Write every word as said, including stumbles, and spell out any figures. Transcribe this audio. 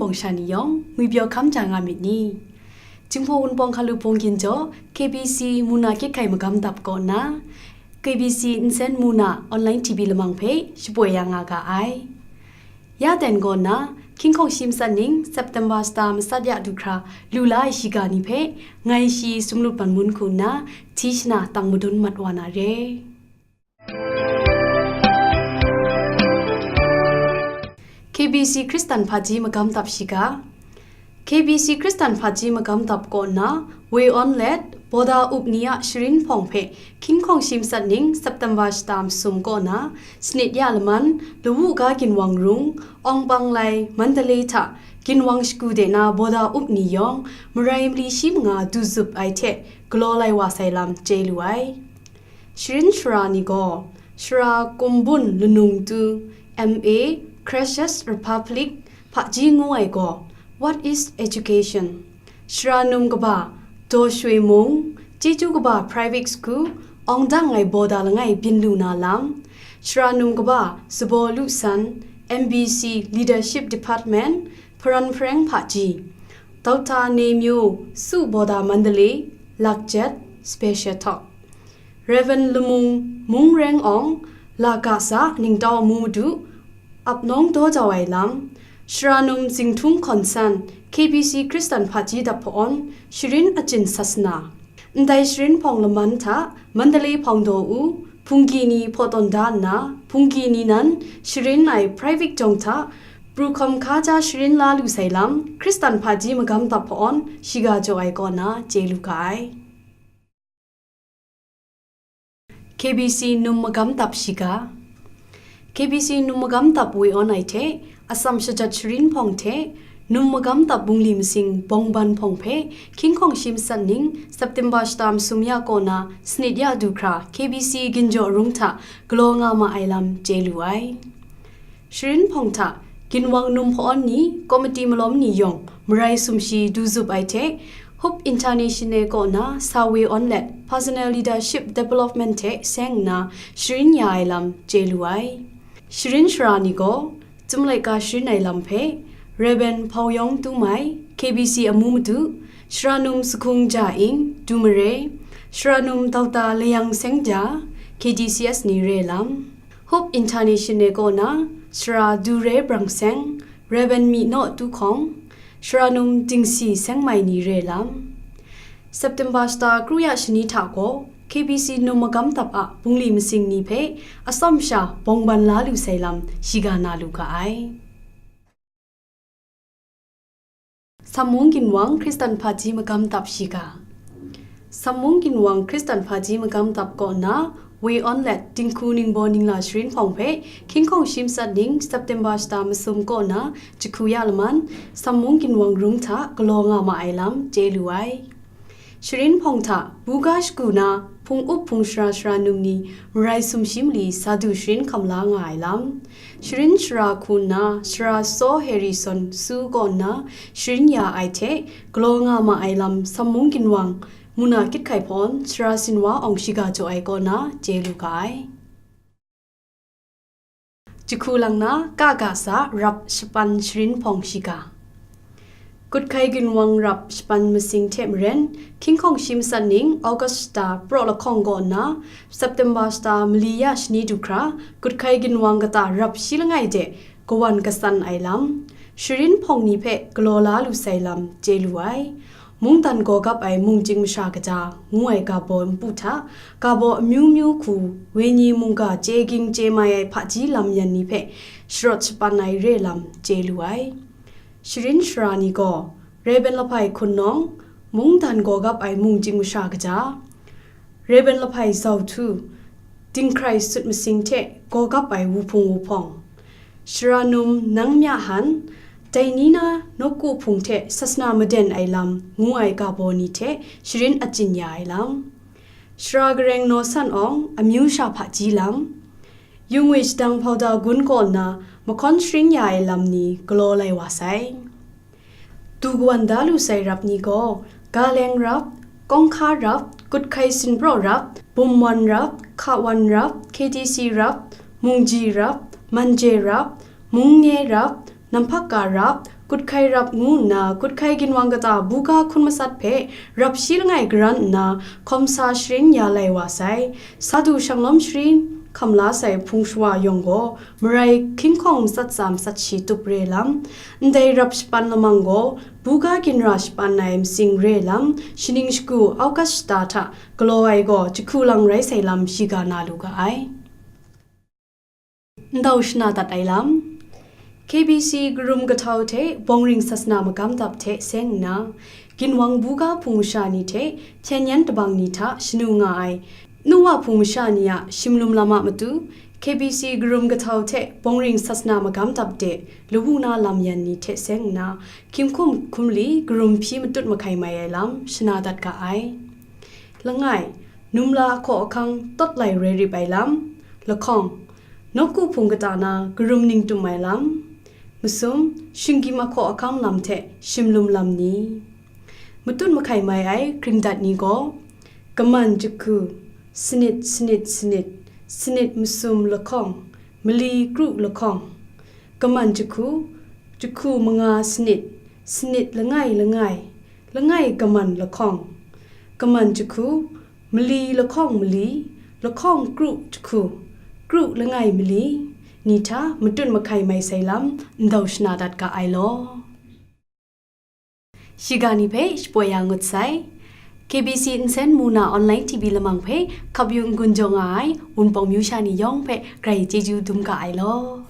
Bawng sha ni yawng ngwi pyaw hkam ja nga myit ni? Jinghpaw Wunpawng Hkalu Bungli Ginjaw, K B C Muna Kyit Hkai Magam Dap kaw nna, K B C Nsen Muna online T V lamang hpe shapoi ya nga ga ai. Ya ten kaw nna, hkying hkawng shi matsat ning September shata matsat ya du hkra lu la ai shiga ni hpe ngai shi Sumlut Ban Mun hku nna hti shana tang madun mat wa na re. K B C Hkristan Hpaji Magam Dap shiga. K B C Hkristan Hpaji Magam Dap kaw nna, Woi Awn let, Bawda up ni a sharin hpawng hpe hkying hkawng shi matsat ning September shata masum kaw nna, sanit ya laman, lawu ga ginwang rung, Awng Pang Lai, Mandalay hta ginwang shagu de na Bawda up ni yawng, marai mali shi manga du zup ai hte galaw lai wa sai lam chye lu ai. Sharin shara ni gaw, Shara Kumbun Lanung Tu, M A, Cracious Republic, hpaji ngu ai gaw, What is Education? Shara num kaba, Daw Shwe Mung, Chyeju Kaba Private School, awng dang ai Bawda langai byin lu na lam, Shara num kaba, Sabaw Lu San, M B C Leadership Department, Hparan Hpareng hpaji, Doctor Ne Myo, Su Bawda Mandalay, Lakjet, Special Talk. Reverend Lamung Mung Reng Awng, Laka Sa Ningtau Amu Madu, ap nawng daw jau ai lam, Shara num Zingthung Hkawn San, K B C Hkristan Hpaji Dap Hpa-awn, Sharin Achyin Sasana. Ndai sharin hpawng laman hta, Mandalay hpawng daw u, hpunggi ni hpaw tawn da nna, hpunggi ni nan sharin ai private jawng hta, pru hkawm hkaja sharin la lu sai lam, Hkristan Hpaji Magam Dap Hpa-awn, shiga jaw ai kaw na chye lu ga ai. K B C Num Magam Dap shiga. K B C Num Magam Dap woi awn ai hte, atsam shajat sharin hpawng hte, Num Magam Dap bungli masing bawng ban hpawng hpe, hkying hkawng shi matsat ning, September shata masum ya kaw na, sanit ya du hkra, K B C Ginjaw Rung hta galaw nga ma ai lam chye lu ai. Sharin hpawng hta, ginwang num hpa-awn ni, komiti malawm ni yawng, marai sumshi du zup ai hte, Hope International kaw na sa woi awn let, personal leadership development hte seng nna, sharin ya ai lam chye lu ai. Sharin shara ni gaw, Chyum laika sharin ai lam hpe, Reverend Hpau Yawng Tu Mai, K B C Amu Madu, Shara num Sakung Ja Ing, Dumare, Shara num Doctor Layang Seng Ja, K D C S ni re lam, Hope International kaw na, Shara Dure Brang Seng, Reverend Mi Naw Tu Hkawng, Shara num Dingsi Seng Mai ni re lam. September shata kru ya shani hta gaw, K B C Num Magam Dap a bungli masing ni hpe atsawm sha bawng ban la lu sai lam shiga na lu ga ai. Sammung Ginwang Hkristan Hpaji Magam Dap shiga. Sammung Ginwang Hkristan Hpaji Magam Dap kaw na, woi awn let, dinghku ningbaw ningla sharin hpawng hpe, hkying hkawng shi matsat ning, September shata masum kaw na, jahku ya laman, Sammung Ginwang Rung hta galaw nga ma ai lam chye lu ai. Sharin hpawng hta, buga shagu na, hpung up hpung shara shara num ni, marai sumshi mali sa du sharin hkam la nga ai lam. Sharin shara hku nna, Shara Saw Harrison Su kaw nna, sharin ya ai hte, galaw nga ma ai lam Sammung Ginwang, Muna Kyit Hkai Hpawn, Shara Sinwa Awng shiga jaw ai kaw na, chye lu ga ai. Jahku lang na, ka ga sa rap shapan sharin hpawng shiga. Kut Hkai Ginwang rap shapan masing hte maren, hkying hkawng shi matsat ning, August shata praw lahkawng kaw nna, September shata mali ya shani du hkra, Kut Hkai Ginwang kata rap shi langai de, kawan kasan ai lam, sharin hpawng ni hpe galaw la lu sai lam, chye lu ai. Mungdan gaw gap ai mung chying masha kaja, ngu ai ga baw npu hta, ga baw amyu myu hku, wenyi mungga chye ging chye mai ai hpaji lam yan ni hpe sharawt shapan ai re lam chye lu ai. Sharin shara ni gaw, Reverend Lahpai Hkun Nawng, mungdan gaw gap ai mung chying masha kaja, Reverend Lahpai Zau Htu, dinghkrai sut masing hte gaw gap ai wuhpung wuhpawng, Shara num Nang Mya Han, dai ni na nawku hpung hte sasana maden ai lam ngu ai ga baw ni hte sharin achyin ya ai lam, Shara Gareng Naw San Awng, amyu sha hpaji lam, Yungwi Shadang Hpawda Gun kaw nna mahkawn sharin ya ai lam ni galaw lai wa sai. Du kawan da lu sai rap ni gaw, Galeng rap, Kawngkha rap, Kut Hkai Sinpraw rap, Bumwan rap, Hkawan rap, K T C rap, Mungji rap, Manje rap, Mungnye rap, Namhpaka rap, Kut hkai rap ngu nna kut hkai ginwang kata buga hkun matsat hpe rap shi langai garan nna hkawm sa sharin ya lai wa sai. Sa du shanglawm sharin hkam la sai hpung shawa yawng gaw marai hkinghkawng matsat tsa matsat shi tup re lam, ndai rap shapan lamang gaw buga ginra shapan ai matsing re lam, shaning shagu August shata hta galaw ai gaw jahku lang rai sai lam shiga na lu ga ai. Ndau shana dat ai lam. K B C karum kahtau hte bawngring sasana magam dap hte seng nna, ginwang buga hpung masha ni hte hpyen yan tabang ni hta shanu nga ai nuwa hpung masha ni a shimlum lam a matu, K B C karum kahtau hte bawngring sasana magam dap de lawu na lam yan ni hte seng nna, hkying hkum hkum li karum hpyi matut mahkai mai ai lam shana dat ga ai. Langai, numla ahkaw ahkang tawt lai rai rip ai lam, lahkawng, nawku hpung kata na karum ning tum ai lam, masum, shinggyim ahkaw ahkang lam hte shimlum lam ni. Matut mahkai mai ai kringdat ni gaw, kaman jahku, sanit, sanit, sanit, sanit masum lahkawng, mali kru lahkawng, kaman jahku, jahku manga sanit, sanit langai langai, langai kaman lahkawng, kaman jahku, mali lahkawng mali, lahkawng kru jahku, kru langai mali, ni hta matut mahkai mai sai lam ndau shana dat ga ai law. Shiga ni hpe shapoi ya ngut sai. K B C nsen mu na online T V lamang hpe hkap yu n-gun jaw nga ai Wunpawng myu sha ni yawng hpe grai chyeju dum ga ai law.